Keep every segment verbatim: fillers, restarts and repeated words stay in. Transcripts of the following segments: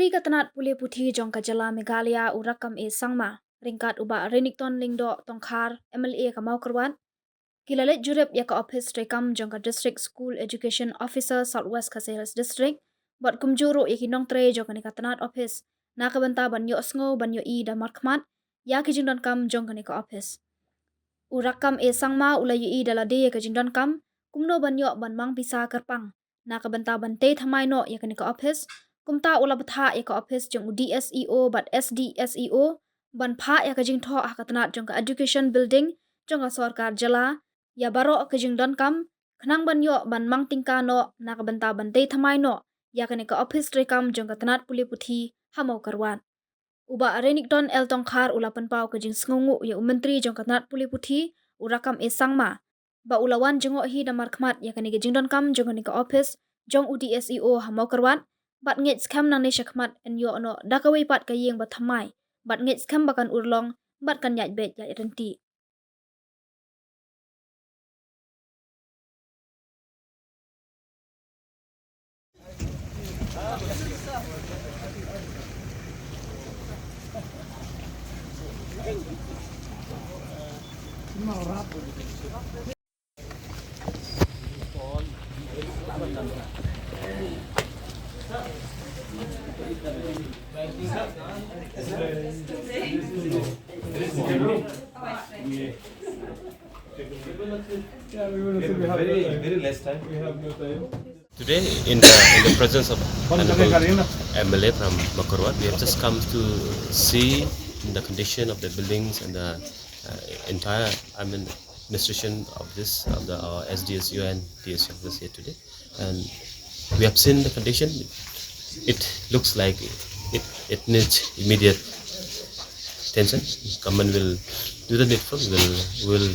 Ka tnat pule puthi jong ka jylla Meghalaya u Rakkam A Sangma ryngkat u Bah Renikton Lyngdoh Tongkhar, M L A ka Mawkyrwat, ki la leit jurip ïa ka ophis treikam jong ka District School Education Officer South West Khasi Hills District bad kumjuh ruh ïa ki nongtrei jong kane ka tnat ophis na ka bynta ban ïohsngew ban ïohi da markhmat ïa ki jingdonkam jong kane ka ophis. U Rakkam A Sangma u la ïohi da lade ïa ka jingdonkam kumno ban ïoh ban mang pisa kyrpang na ka bynta ban tei thymmai noh ïa kane ka ophis. Kumta u la bthah ïa ka ophis jong u D S E O bad S D S E O ban phah ïa ka jingthoh ha ka tnat jong ka Education Building jong ka sorkar jylla ïa baroh ka jingdonkam khnang ban ïoh ban mang tyngka noh na ka bynta ban tei thymmai noh ïa kane ka ophis treikam jong ka tnat pule puthi ha Mawkyrwat. U Bah Renikton L Tongkhar u la pynpaw ka jingsngewnguh ïa u Myntri jong ka tnat pule puthi u Rakkam A Sangma ba u la wan jngoh hi da markhmat ïa kane ka jingdonkam jong kane ka ophis jong u D S E O ha Mawkyrwat bad ngeit skhem nangne shakhmat yn ïoh noh da kawei pat ka ïing ba thymmai bad ngeit skhem ba kan urlong bad kan ïaid beit ïaid ryntih. Yeah, we will say we have no time. Very, very less time. We have no time. Today, in the, in the presence of Honorable M L A from Mawkyrwat, we have just come to see the condition of the buildings and the, uh, entire, I mean, administration of this, of the, uh, S D S E O and D S E O office here today. And we have seen the condition. It looks like it, it needs immediate attention. Government will do the needful. Will, will,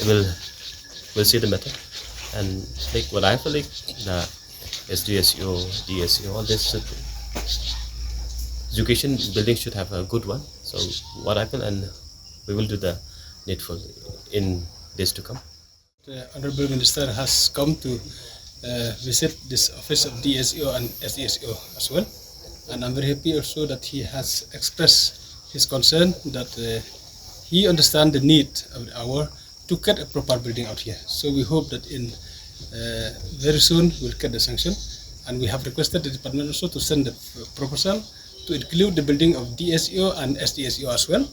will, will see the matter. And like what I feel like, the S D S E O, D S E O, all this should, education building should have a good one. So what I feel, and we will do the needful in days to come. The Honorable Minister has come to, uh, visit this office of D S E O and S D S E O as well. And I'm very happy also that he has expressed his concern that, uh, he understands the need of the hour to get a proper building out here. So we hope that in, uh, very soon we'll get the sanction. And we have requested the department also to send the proposal to include the building of D S E O and S D S E O as well.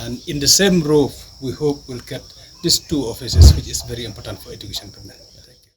And in the same roof, we hope we'll get these two offices, which is very important for education department.